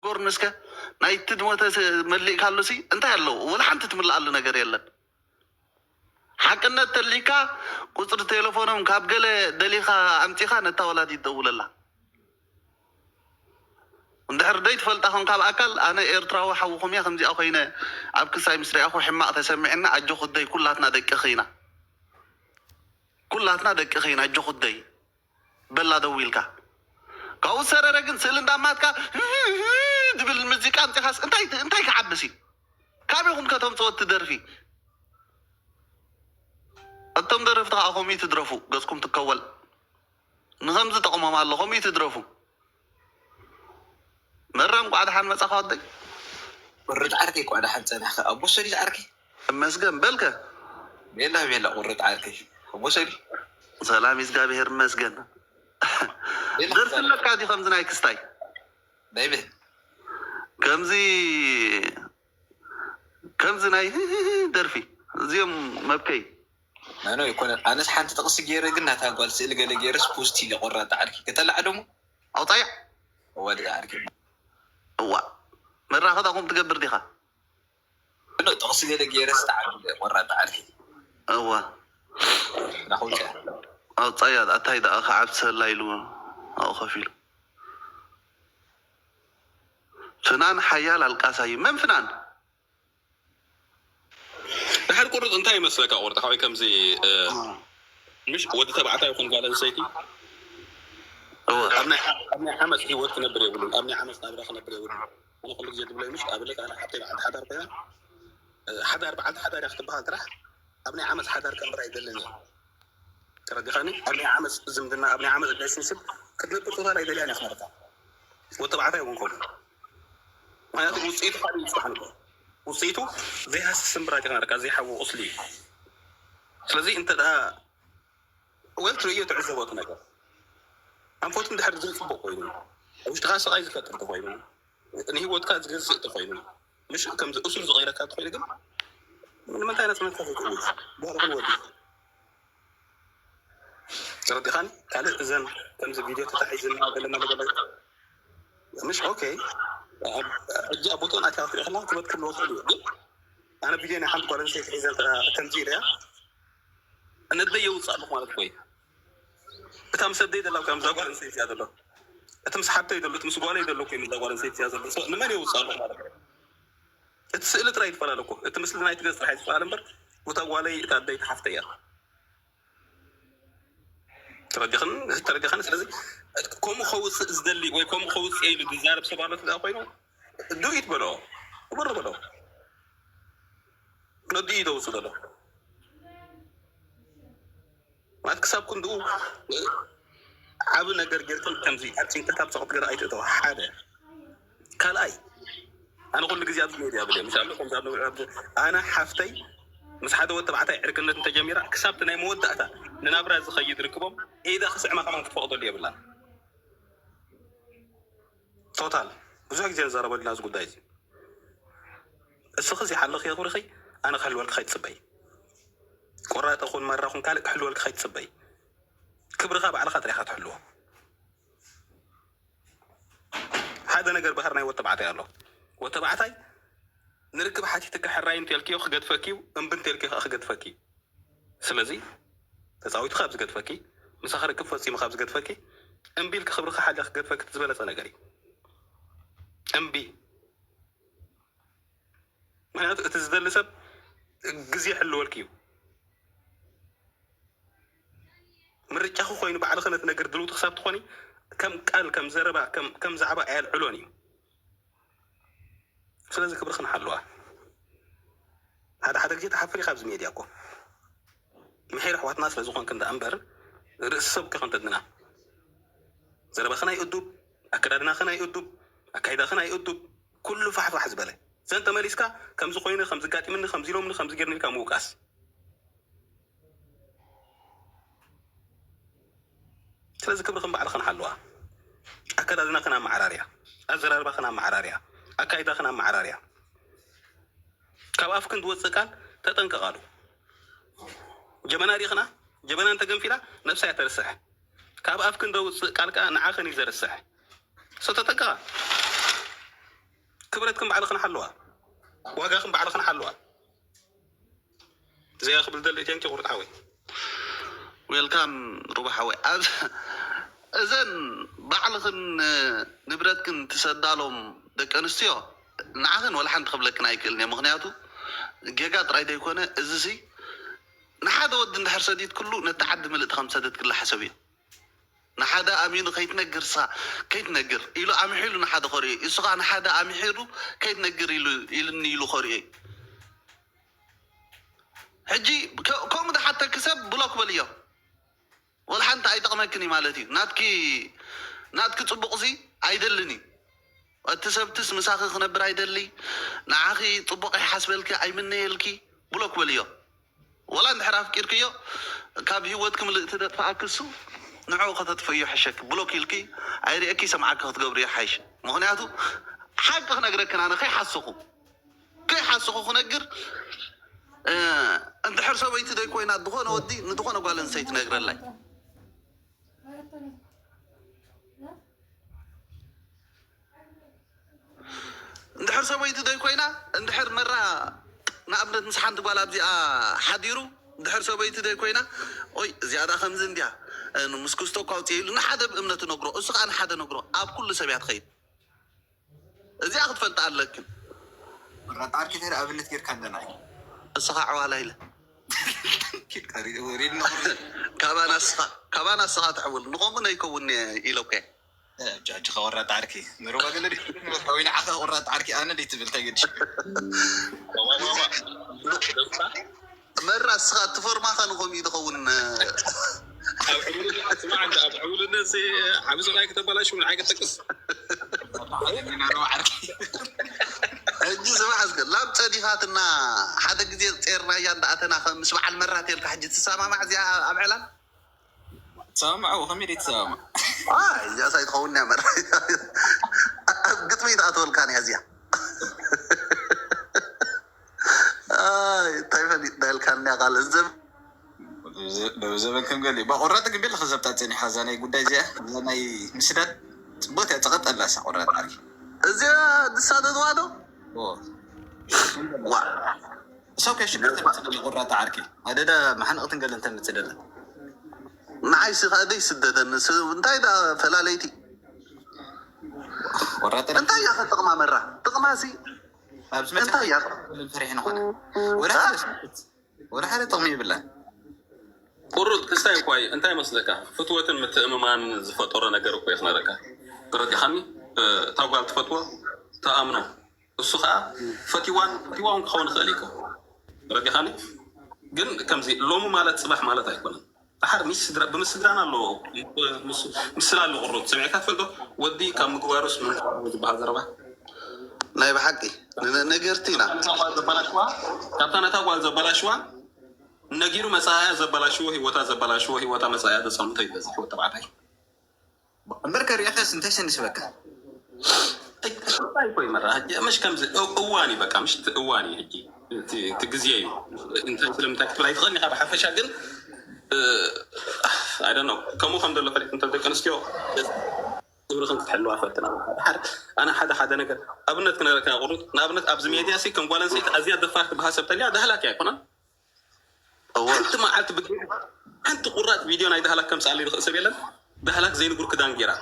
ጆርንስከ ናይ ትድሞተ መሊእካ ኣሉሲ እንታይ ኣለዎ? ወላ ሓንቲ ትምልኣሉ ነገር የለን። ሓቅነት ተሊካ ቁፅሪ ቴሌፎኖም ካብ ገለ ደሊካ ኣምፂኻ ነታ ወላዲት ደውለላ። እንድሕር ደይ ትፈልጣ ኸም ካብ ኣካል ኣነ ኤርትራዊ ሓውኹም እያ ከምዚኣ ኮይነ ኣብ ክሳይ ምስ ሪኣኹ ሕማቕ ተሰሚዕና ኣጆኹ ደይ ኩላትና ደቂ ኸይና ኩላትና ደቂ ኸይና ኣጆኹ ደይ በላ ደዊልካ ካብኡ ሰረረ ግን ስእሊ እንዳማትካ ድብል ሙዚቃ ኣምፂኻስ እንታይ እንታይ ክዓብስ እዩ? ካበይኹም ከተምፅኦ እቲ ደርፊ? እቶም ደረፍቲ ከዓ ከምኡ ትድረፉ ገፅኩም ትከወል። ንኸምዚ ጠቕሞም ኣሎ ከምኡ ትድረፉ። መራ እንቋዕ ደሓን መጻኻ ወደይ። ወርድ ዓርከይ እኳ ደሓን ጸናሕካ ኣቦ ሰሊድ ዓርከይ። እመስገን በልከ። ቤላ ቤላ ወርድ ዓርከይ ኣቦ ሰሊ። ሰላም እግዚኣብሔር እመስገን። ደርፊ ኣለካ ድዩ ከምዚ ናይ ክስታይ? ናይ በይ ከምዚ ከምዚ ናይ ደርፊ እዚኦም መብከይ ናኖ ይኮነ ኣነስ ሓንቲ ጥቕሲ ገይረ ግን ናታ ጓል ስእሊ ገለ ገይረስ ፖስት ኢለ ቆራጣ ዓርኪ ክጠላዕ ደሞ ኣውፃያ ወዲ ዓርኪ እዋ መራኸታ ኹም ትገብር ዲኻ ኖ ጥቕሲ ገለ ገይረስ ተዓቢ ቆራጣ ዓርኪ እዋ ናኹልከ ኣውፃያ ኣታይ ደኣ ከዓብሰላ ኢሉ ኣብኡ ከፊሉ ፍናን ሓያል ኣልቃሳ እዩ መን ፍናን ድሓር ቁርጥ እንታይ ይመስለካ? ቁርጥ ሓወይ ከምዚ ምሽ ወዲ ተባዕታይ ይኹን ጓል ኣንስተይቲ ኣብ ናይ ዓመፅ ሂወት ክነብር የብሉን። ኣብ ናይ ዓመፅ ናብራ ክነብር የብሉን። ኣነ ኩሉ ግዜ ዝብለይ ምሽ ኣብለት ኣነ ሓብተይ በዓልቲ ሓዳር ኮይና ሓዳር በዓልቲ ሓዳር እያ ክትበሃል ጥራሕ ኣብ ናይ ዓመፅ ሓዳር ከንብር ኣይደልን እየ። ተረዲኻኒ? ኣብ ናይ ዓመፅ ዝምድና ኣብ ናይ ዓመፅ ሪሌሽንሽፕ ክትነብር ቶታል ኣይደልያን እያ ክነርካ ወተባዕታይ እውን ከምኡ ምክንያቱ ውፅኢቱ ካልእ ይፅባሕ ንግሆ ውፅኢቱ ዘይሃስስ ስምብራት ኢኻ ንርካ ዘይሓዊ ቁስሊ እዩ። ስለዚ እንተ ደኣ ወይ ትርእዮ ትዕዘቦ እቲ ነገር ኣንፈቱ እንድሕር ዘይፅቡቅ ኮይኑ ውሽጥኻ ስቓይ ዝፈጥር ተኮይኑ ንህይወትካ ዝገዝእ ተኮይኑ ምሽ ከምዚ እሱር ዝቐይረካ ተኮይኑ ግን ንምንታይ ናፅነትካ ዘይትእውጅ? ጓል ይኹን ወዲ ተረዲኻኒ? ካልእ እዘን ከምዚ ቪድዮ ተታሒዝና ገለና ገለ ምሽ ኦኬ ሕጂ ኣብ ቦትኦን ኣትያ ክትሪኦ ከለካ ክበትክልዎ ክእል እዩ ግን ኣነ ቪድዮ ናይ ሓንቲ ጓል ኣንስተይቲ ሒዘ ከምዚ ኢለያ እነደይ የውፅእ ኣለኩ ማለት እኮ እዩ። እታ ምስ ኣደይ ደላ እኮ እዛ ጓል ኣንስተይቲ እያ ዘሎ እቲ ምስ ሓብተይ ዘሎ እቲ ምስ ጓለይ ዘሎ እኮ እዩ እዛ ጓል ኣንስተይቲ እያ ዘሎ ንመን የውፅእ ኣለኩ ማለት እዩ። እቲ ስእሊ ጥራይ ይፈላለ እኮ እቲ ምስሊ ናይቲ ገፅ ጥራሕ ይፈላለ እምበር እታ ጓለይ እታ ኣደይ ሓፍተይ እያ። ተረዲኽን ተረዲኽን ስለዚ ከምኡ ከውፅእ ዝደሊ ወይ ከምኡ ከውፅእ ኢሉ ዝዛረብ ሰብ ኣሎ ትዳ ኮይኑ ዱኢት በሎ እበሮ በሎ ነዱ እዩ ደውፅ ዘሎ ማለት ክሳብ ክንድኡ ዓብ ነገር ጌርክን ከምዚ ኣብ ጭንቀት ኣብ ፀቕት ገለ ኣይትእተዋ ሓደ ካልኣይ ኣነ ኩሉ ግዜ ኣብዚ ሜድያ ብል ምሻሉ ከምዚ ኣብ ነብሪ ኣብዚ ኣነ ሓፍተይ ምስ ሓደ ወዲ ተባዕታይ ዕርክነት እንተጀሚራ ክሳብቲ ናይ መወዳእታ ንናብራ ዝኸይድ ርክቦም ኢዳ ክስዕማ ከማን ክትፈቕደሉ የብላን። ቶታል ብዙሕ ግዜ ንዛረበሉ ናዚ ጉዳይ እዚ እስኺ እዚ ሓለኺ የኽብርኺ ኣነ ክሕልወልኪ ከይትፅበይ ቆራጠ ኹን መራ ኹን ካልእ ክሕልወልኪ ከይትፅበይ ክብርኻ ባዕልኻ ጥራይኻ ትሕልዎ። ሓደ ነገር ባህር ናይ ወተባዕታይ ኣሎ። ወተባዕታይ ንርክብ ሓቲትካ ሕራይ እንተልክዮ ክገድፈኪ እዩ፣ እምቢ እንተልክዮ ከዓ ክገድፈኪ እዩ። ስለዚ ተፃዊቱ ካብ ዝገድፈኪ፣ ምሳኺ ርክብ ፈፂሙ ካብ ዝገድፈኪ፣ እምቢ ኢልኪ ክብርኺ ሓሊኺ ክገድፈኪ እቲ ዝበለፀ ነገር እዩ። እምቢ ምክንያቱ እቲ ዝደሊ ሰብ ግዜ ይሕልወልኪ እዩ። ምርጫኺ ኮይኑ ባዕልኺ ነቲ ነገር ድልውቲ ክሳብ ትኾኒ ከም ቃል ከም ዘረባ ከም ዛዕባ ኣየልዕሎን እዩ። ስለዚ ክብርኽን ሓልዋ። ሓደ ሓደ ግዜ ትሓፍሪ ካብዚ ሜድያ እኮ ምሒር ኣሕዋትና ስለ ዝኾንክ እንዳ እምበር ርእሲ ሰብ ከ ክንተድና ዘረባኽን ኣይእዱብ ኣከዳድናኽን ኣይእዱብ ኣካይዳኽን ኣይእዱብ ኩሉ ፋሕፋሕ ዝበለ ዘን ተመሊስካ ከምዚ ኮይነ ከምዚ ጋጢምኒ ከምዚ ኢሎምኒ ከምዚ ጌርኒ ኢልካ ምውቃስ ስለዚ ክብርኽን ባዕልኽን ሓልዋ ኣከዳድናኽን ኣመዓራርያ ኣዘራርባኽን ኣመዓራርያ ኣካይዳኽን ኣመዓራርያ ካብ ኣፍክን ዝወፅእ ቃል ተጠንቀቓሉ ጀበና ሪኽና ጀበና እንተገንፊላ ነብሳ እያ ተርስሕ ካብ ኣፍክን ዘውፅእ ቃል ከዓ ንዓኽን እዩ ዘርስሕ ሰው ተጠንቀቓ ክብረትክን ባዕልኽን ሓለዋ፣ ዋጋኽን ባዕልኽን ሓለዋ። እዚኣ ክብል ደሊ ቴንኪ ቁርጥ ሓወይ። ዌልካም ሩባ ሓወይ። ኣብ እዘን ባዕልኽን ንብረትክን ትሰዳሎም ደቂ ኣንስትዮ ንዓኽን ወላ ሓንቲ ክብለክን ኣይክእልን እየ። ምኽንያቱ ጌጋ ጥራይ ዘይኮነ እዚ ሲ ንሓደ ወዲ እንድሕር ሰዲድክሉ ነቲ ዓዲ ምልእቲ ከም ዝሰደድክላ ሓሰብ እዩ። ንሓደ ኣሚኑ ከይትነግር ንስኻ ከይትነግር ኢሉ ኣምሒሉ ንሓደ ከርእዮ እዩ። እሱ ኸዓ ንሓደ ኣምሒሉ ከይትነግር ኢሉ ኢልኒ ኢሉ ከርእዮ እዩ። ሕጂ ከ- ከምኡ ዝሓተኪ ሰብ ብሎክ በልዮ። ወላ ሓንቲ ኣይጠቕመክን እዩ ማለት እዩ። ናትኪ ናትኪ ጽቡቕ እዚ ኣይደልን እዩ። እቲ ሰብትስ ምሳኺ ክነብር ኣይደሊ፣ ንዓኺ ጽቡቕ ይሓስበልኪ ኣይምነየልኪ ብሎክ በልዮ። ወላ እንድሕር ኣፍቂርክዮ ካብ ህይወትኪ ምልእቲ ዘጥፍኣኪ እሱ ንዕኡ ከተጥፍእዮ ይሕሸኪ። ብሎክ ኢልኪ ኣይርእየኪ ይሰምዓኪ ክትገብርዮ ይሓይሽ። ምኽንያቱ ሓቂ ክነግረክን ኣነ ከይሓስኹ ከይሓስኹ ክነግር እ፣ እንድሕር ሰበይቲ ዘይኮይና ዝኾነ ወዲ ንዝኾነ ጓል ኣንስተይቲ ነግረላይ እንድሕር ሰበይቲ ዘይኮይና እንድሕር መራ ንኣብነት ምስ ሓንቲ ጓል ኣብዚኣ ሓዲሩ እንድሕር ሰበይቲ ዘይኮይና ኦይ እዚኣ ዳ ከምዚ እንዲያ እ፣ ምስ ክስቶ እኳ ኣውፅእ ኢሉ ንሓደ ብእምነት ነግሮ እሱ ከዓ ንሓደ ነግሮ ኣብ ኩሉ ሰብ እያ ትኸይድ እዚኣ ክትፈልጣ ኣለክን። ወራጣ ዓርኪ ተይረ ኣብነት ጌርካ ኣለና እዩ። እስኻ ዕዋላ ኢለ ኪድ ቀሪቡ ወሪድ ነው። ካባና እስኻ ካባና እስኻ ትዕውል ንኸምኡ ነይከውን ኢለኮ። ጃጅኻ ወራጣ ዓርኪ ንሩባ ገለ ዲ ወይ ንዓኻ ወራጣ ዓርኪ ኣነ ዲ ትብል ተገድሽ። መራ እስኻ ትፈርማኻ ንኸምኡ ትኸውን። ኣብ ዕቡልነት ስማዕ እንደ ኣብ ዕቡልነት ዓብዚ ናይ ከተባላሽ ምን ዓይገጠቅስ ሕጂ ስማዕ እስከ ላም ፀዲፋትና ሓደ ግዜ ጼርናያ እንዳኣተና ከም ምስ በዓል መራት የልካ ሕጂ ትሰማማዕ እዚኣ ኣብ ዕላል ትሰማማዕ ከመይ ደይ ትሰማማዕ እዚኣ ሳይ ትኸውን እያ መራ ግጥሚ ተኣትወልካ እያ እዚኣ እንታይ ፈሊጥና ኢልካኒ ቃል ዘብ በዚ ዘበን ከም ገሊ ባቆራጥ ግን ቤለ ከዘብጣ ፀኒሓ እዛ ናይ ጉዳይ እዚኣ እዛ ናይ ምስዳድ ፅቦት እያ ፀቐጠላ እሳ ቆራጥ ዓርኪ እዚኣ ዝሳደድዋ ዶ እሳው ከሽግር ተምፅእ ቆራጥ ዓርኪ ኣደዳ መሓንቕትን ገለ እንተምፅእ ደላ ንዓይ ስኻ ደይ ስደደኒ እንታይ ዳ ፈላለይቲ ቆራጥ እንታይ እያ ጥቕማ መራ ጥቕማ ሲ ኣብዚ እንታይ እያ ፈሪሕ ንኾነ ወደ ሓደ ወደ ሓደ ጥቕሚ ይብላን ቁሩጥ ክስታይ እኳ እዩ እንታይ መስለካ ፍትወትን ምትእምማን ዝፈጠሮ ነገር እኮ እዩ ክነረካ ተረዲኻኒ እታ ጓል ትፈትዎ ተኣምኖ እሱ ከዓ ፈቲዋን ፈቲዋውን ክኸውን ይኽእል እዩ ተረዲኻኒ ግን ከምዚ ሎሚ ማለት ፅባሕ ማለት ኣይኮነን ድሓር ምስ ስድራ ብምስድራና ኣለዎ ምስላ ኣሎ ቁሩጥ ሰሚዕካ ትፈልጦ ወዲ ካብ ምግባሩስ ምን ዝበሃል ዘረባ ናይ ብሓቂ ነገርቲ ኢና ዘበላሽዋ ካብታ ነታ ጓል ዘበላሽዋ ነጊሩ መፅኣያ ዘበላሽዎ ህይወታ ዘበላሽዎ ህይወታ መፅኣያ ዘፀልምቶ ይበዝሕ ወዲ ተባዕታይ እምበር ከሪእካስ እንታይ ሰንስበካ እንታይ ኮይ መራ ሕጂ ምሽ ከምዚ እዋን እዩ በቃ ምሽ እቲ እዋን እዩ ሕጂ እቲ ግዜ እዩ እንታይ ስለምንታይ ክትብል ኣይትኽእል ኢኻ ብሓፈሻ ግን ኣይደኖ ከምኡ ከም ዘሎ ፈሊጥ እንተ ደቂ ኣንስትዮ ክብርኽን ክትሕልዋ ፈትና ሓደ ኣነ ሓደ ሓደ ነገር ኣብነት ክነረካ ቁሩት ንኣብነት ኣብዚ ሜድያ ሲ ከም ጓል ኣንስተይቲ ኣዝያ ደፋር ትበሃል ሰብ ተልያ ዳህላክ ኣይኮነን ሓንቲ መዓልቲ ብግ ሓንቲ ቁራፅ ቪድዮ ናይ ዳህላክ ከምፅኣለይ ዝኽእል ሰብ የለን ዳህላክ ዘይንጉር ክዳን ጌራ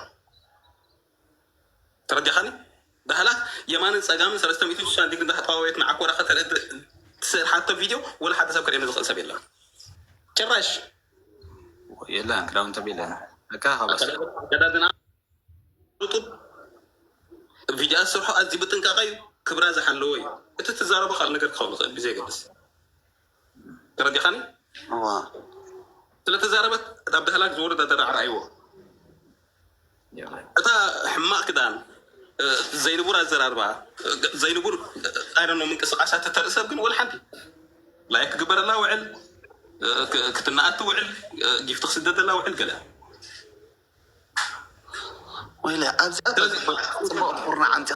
ተረዲኻኒ ዳህላክ የማንን ፀጋምን ሰለስተ ሚእትን ሽሻን ዲግሪ እንዳተዋወየት ንዓኮራ ከተርኢ ትሰርሓቶ ቪድዮ ወላ ሓደ ሰብ ከርእየኒ ዝኽእል ሰብ የለን ጭራሽ የለን ክዳውንቶም የለን እካ ካባስ ኣከዳድና ጡብ ቪድዮ ዝሰርሖ ኣዝዩ ብጥንቃቐ እዩ ክብራ ዝሓለወ እዩ እቲ ትዛረቦ ካልእ ነገር ክኸውን ይኽእል ብዘየገድስ ተረዲኻኒ ስለተዛረበት ኣብ ዳህላክ ዝወረደ ደራዕራዕዎ እታ ሕማቕ ክዳን ዘይንቡር ኣዘራርባ ዘይንቡር ኣይደኖ ምንቅስቃሳት ተርኢ ሰብ ግን ወላ ሓንቲ ላይክ ክግበረላ ውዕል ክትነኣት ትውዕል ጊፍቲ ክስደደላ ውዕል ገለ ወይለ ኣብዚኣ ጽቡቕ ኩርና ዓምፂ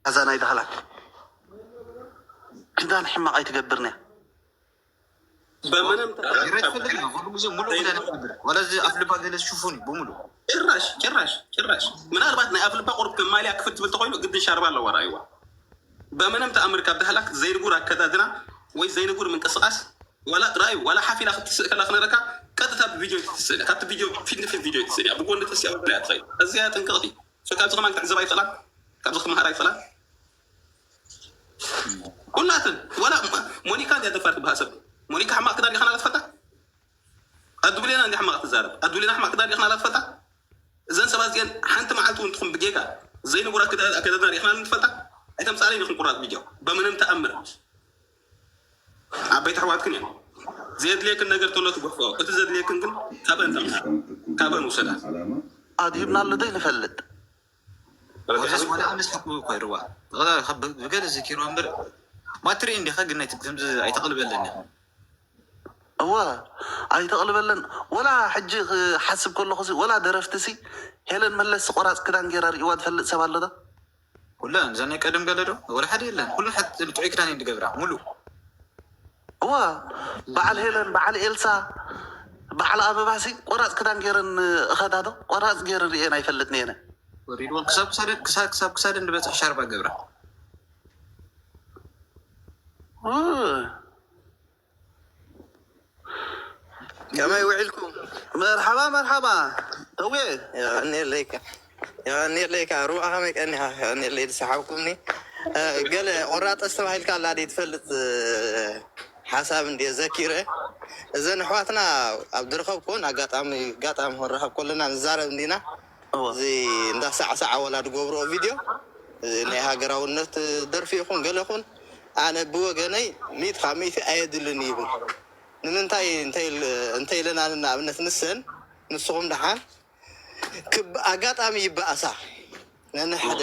ኣዛ ናይ ዳህላክ ክዳን ሕማቕ ኣይትገብርንያ በምንም ይረትፈልግ ነው። ሁሉ ጊዜ ሙሉ ክዳን ይገብር። ወለዚ ኣፍልባ ገለ ሽፉን ብሙሉ ጭራሽ ጭራሽ ጭራሽ ምናልባት ናይ ኣፍልባ ቁርብ ከማልያ ክፍት ትብል ተኮይኑ ግድን ሻርባ ኣለዋ ራእይዋ። በምንም ተኣምር ካብ ዳህላክ ዘይንጉር ኣከዳድና ወይ ዘይንጉር ምንቅስቃስ ዋላ ራእዩ ዋላ ሓፊላ ክትስእ ከላ ክነረካ ቀጥታ ብቪዲዮ ትስእ እያ። ካብቲ ቪዲዮ ፊት ንፊት ቪዲዮ ትስእ እያ። ብጎኒ ተስያ ወላ እያ ትኸይድ። እዚያ ጥንቅቕቲ። So ካብዚ ከማን ክትዕዘባ ይኽእላ፣ ካብዚ ክመሃራ ይኽእላ። ኩላትን ዋላ ሞኒካ እንዲያ ደፋር ትበሃል ሰብ። ሞኒካ ሕማቕ ክዳን ዲኻ ናላ ትፈልጣ? ኣዱብሌና እንዲ ሕማቕ ትዛረብ። ኣዱብሌና ሕማቕ ክዳን ዲኻ ናላ ትፈልጣ? እዘን ሰባት እዚአን ሓንቲ መዓልቲ እውን ትኹን ብጌጋ ዘይንጉር ኣከዳ- ኣከዳድና ሪእኽና ንፈልጣ? ኣይተምፃለይ ንኹን ቁራፅ ቪድዮ በምንም ተኣምር። ዓበይቲ ኣሕዋትክን እዮም። ዘየድልየክን ነገር ተሎ ትገፍኦ። እቲ ዘድልየክን ግን ካብአን ተምፃ፣ ካብአን ውሰዳ። ኣድሂብና ኣሎ ዶ ይንፈልጥ? ወላስ ወላ ኣነስ ሓቁ እኮ ይርዋ ብገለ ዝኪሮ እምበር ማትሪ እንዲኻ ግን ናይ ትግምዚ ኣይተቕልበለኒ። እወ ኣይተቕልበለን። ወላ ሕጂ ክሓስብ ከለኹ ሲ ወላ ደረፍቲ ሲ ሄለን መለስ ቆራፅ ክዳን ገይራ ርእይዋ ዝፈልጥ ሰብ ኣሎ ዶ? ኩለን እዘን ናይ ቀደም ገለ ዶ ወላ ሓደ የለን። ኩለን ሓ- ጥዑይ ክዳን እየን ዝገብራ ሙሉእ። እወ በዓል ሄለን፣ በዓል ኤልሳ፣ በዓል ኣበባ ሲ ቆራፅ ክዳን ገይረን እኸዳ ዶ? ቆራፅ ገይረን ርእየን ኣይፈልጥን እየን። ወሪድወን ክሳብ ክሳደን ክሳብ ክሳብ ክሳደን ዝበፅሕ ሻርባ ገብራ። እ፣ ከመይ ውዒልኩም? መርሓባ መርሓባ። እዌ የቐንየለይካ የቐንየለይካ። ሩባ ከመይ ቀኒኻ? የቐንየለይ ዝሰሓብኩምኒ። እ፣ ገለ ቆራጠስ ተባሂልካ ኣላ ድዩ ትፈልጥ? እ፣ ሓሳብ እንድየ ዘኪረ። እዘን ኣሕዋትና ኣብ ዝረኸብኩን ኣጋጣሚ ኣጋጣሚ ክንረኸብ ከለና ንዛረብ እንዲና። እወ እዚ እንዳሳዕሳዓ ወላ ዝገብርኦ ቪድዮ፣ እዚ ናይ ሃገራውነት ደርፊ ይኹን ገለ ይኹን፣ ኣነ ብወገነይ ሚእቲ ካብ ሚእቲ ኣየድልን ይብል። ንምንታይ እንተይ- እንተይለናን ንኣብነት ንሰን ንስኹም ደሓን ክብ- ኣጋጣሚ ይበኣሳ ነንሕደ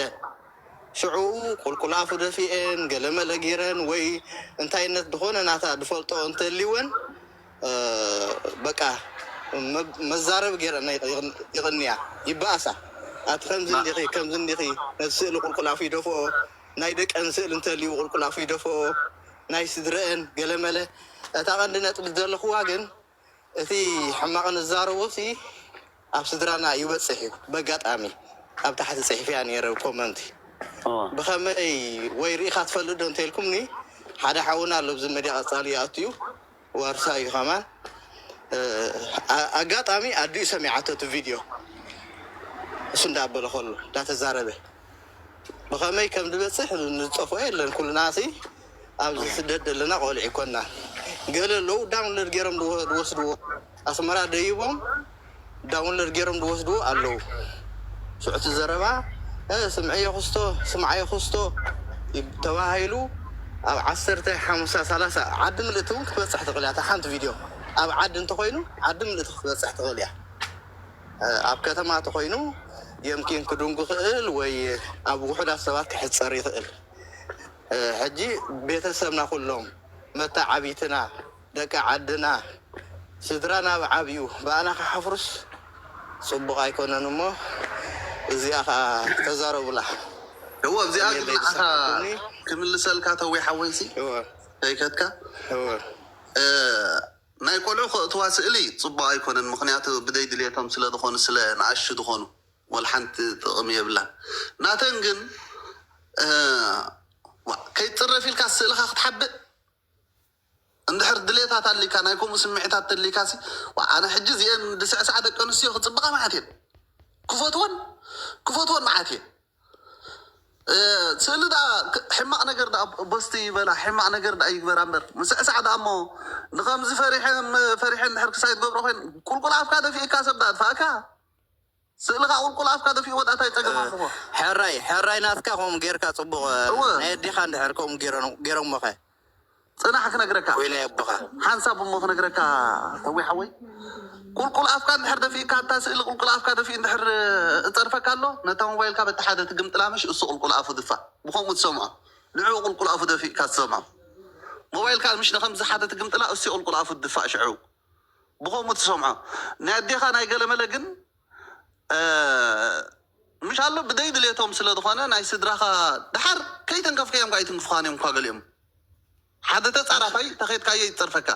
ሽዑ ቁልቁል ኣፉ ደፊኤን ገለመለ ገይረን ወይ እንታይነት ዝኾነ ናታ ዝፈልጦ እንተልወን እ፣ በቃ መ- መዛረብ ገይረን ይቕን- ይቕንያ ይበኣሳ። ኣቲ ከምዚ እንዲኺ ከምዚ እንዲኺ ነቲ ስእሊ ቁልቁል ኣፉ ይደፍኦ ናይ ደቀን ስእሊ እንተልዩ ቁልቁል ኣፉ ይደፍኦ ናይ ስድረአን ገለመለ። እታ ቀንዲ ነጥቢ ዘለኽዋ ግን እቲ ሕማቕ ንዛረቦ ሲ ኣብ ስድራና ይበፅሕ እዩ። በጋጣሚ ኣብ ታሕቲ ፅሒፍያ ነይረ ኮመንቲ እወ ብኸመይ ወይ ርኢኻ ትፈልጥ ዶ እንተልኩምኒ ሓደ ሓውና ኣሎ ብዚ መድያ ቀፃሊ ይኣቱ እዩ ዋርሳ እዩ ከማን እ፣ ኣ- ኣጋጣሚ ኣዲኡ ሰሚዓቶ እቲ ቪድዮ እሱ እንዳበለ ከሎ እንዳተዛረበ ብኸመይ ከም ዝበፅሕ ንፀፍኦ የለን ኩልና ሲ ኣብዚ ስደት ዘለና ቆልዕ ይኮና ገለ ኣለዉ ዳውንሎድ ገይሮም ዝወ- ዝወስድዎ ኣስመራ ደይቦም ዳውንሎድ ገይሮም ዝወስድዎ ኣለዉ። ሽዑ እቲ ዘረባ "እ፣ ስምዕዮ ክስቶ ስምዓዮ ክስቶ ተባሂሉ ኣብ ዓሰርተ ሓሙሳ ሰላሳ ዓዲ ምልእቲ እውን ክትበፅሕ ትኽእል እያ። እታ ሓንቲ ቪድዮ ኣብ ዓዲ እንተኮይኑ ዓዲ ምልእቲ ክትበፅሕ ትኽእል እያ። እ፣ ኣብ ከተማ ተኮይኑ የምኪን ክድንጉ ክእል ወይ ኣብ ውሑዳት ሰባት ክሕፀር ይኽእል። እ፣ ሕጂ ቤተሰብና ኩሎም መተዓቢትና ደቂ ዓድና ስድራና ኣብ ዓብዩ ብኣና ክሓፍሩስ ፅቡቕ ኣይኮነን እሞ እዚኣ ከዓ ተዛረቡላ። እዎ እዚኣ ግን ንዓኻ ክምልሰልካ ተዊ ሓወይሲ እወ ከይከትካ እወ እ፣ ናይ ቆልዑ ከእትዋ ስእሊ ፅቡቅ ኣይኮነን። ምክንያቱ ብደይ ድሌቶም ስለ ዝኾኑ ስለ ንኣሹ ዝኾኑ ወላ ሓንቲ ጥቕሚ የብላን። ናተን ግን እ፣ ዋ፣ ከይትፅረፍ ኢልካ ስእልኻ ክትሓብእ እንድሕር ድሌታት ኣሊካ ናይ ከምኡ ስምዒታት ተሊካ ሲ ዋ፣ ኣነ ሕጂ እዚአን ዝስዕስዓ ደቂ ኣንስትዮ ክፅብቃ መዓት እየን ክፈትወን ክፈትወን መዓት እየን። እ፣ ስእሊ ደኣ ክ- ሕማቕ ነገር ደኣ ቦስቲ ይበላ ሕማቕ ነገር ደኣ ይግበራ እምበር ምስዕሳዕ ደኣ እሞ ንኸምዚ ፈሪሐን ፈሪሐን ድሕር ክሳይ ትገብሮ ኮይን ቁልቁል ኣፍካ ደፊእካ ሰብ ደኣ ጥፋእካ ስእልኻ ቁልቁል ኣፍካ ደፊእዎ ደኣ እንታይ ጸገም ኣለዎ? ሕራይ ሕራይ ናትካ ከምኡ ጌርካ ጽቡቕ እወ። ናይ ኣዴኻ እንድሕር ከምኡ ጌሮም- ጌሮሞኸ ጽናሕ ክነግረካ ወይ ናይ ኣቦኻ ሓንሳብ እሞ ክነግረካ ተዊ ሓወይ ቁልቁል ኣፍካ እንድሕር ደፊእካ እታ ስእሊ ቁልቁል ኣፍካ ደፊኡ እንድሕር እፀርፈካ ኣሎ ነታ ሞባይልካ በቲ ሓደ ትግምጥላ ምሽ እሱ ቁልቁል ኣፉ ድፋእ ብከምኡ ትሰምዖ ንዕኡ ቁልቁል ኣፉ ደፊእካ ትሰምዖ ሞባይልካ ምሽ ንከምዚ ሓደ ትግምጥላ እሱ ቁልቁል ኣፉ ድፋእ ሽዑ ብከምኡ ትሰምዖ ናይ ኣዴኻ ናይ ገለመለ ግን እ፣ ምሽ ኣሎ ብደይ ድሌቶም ስለ ዝኾነ ናይ ስድራኻ ድሓር ከይተንከፍከዮም ኣይትንክፍኻን እዮም እኳ ገሊኦም ሓደ ተፃራፋይ ተኸድካዮ ይፀርፈካ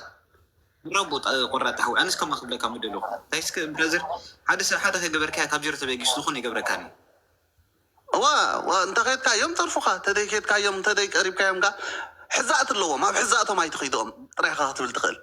ብራቦ ቆራጥ ሓዊ ኣነስ ከማ ክብለካ ምደለኹ ታይስከ ብራዘር ሓደ ሰብ ሓደ ከይገበርካያ ካብ ዜሮ ተበጊሱ ዝኾነ ይገብረካኒ። ዋ ዋ እንተ ኬድካዮም ጠርፉኻ፣ ተደይ ኬድካዮም፣ ተደይ ቀሪብካዮም ጋ ሕዛእቲ ኣለዎም። ኣብ ሕዛእቶም ኣይትኺድኦም ጥራይኻ ክትብል ትኽእል።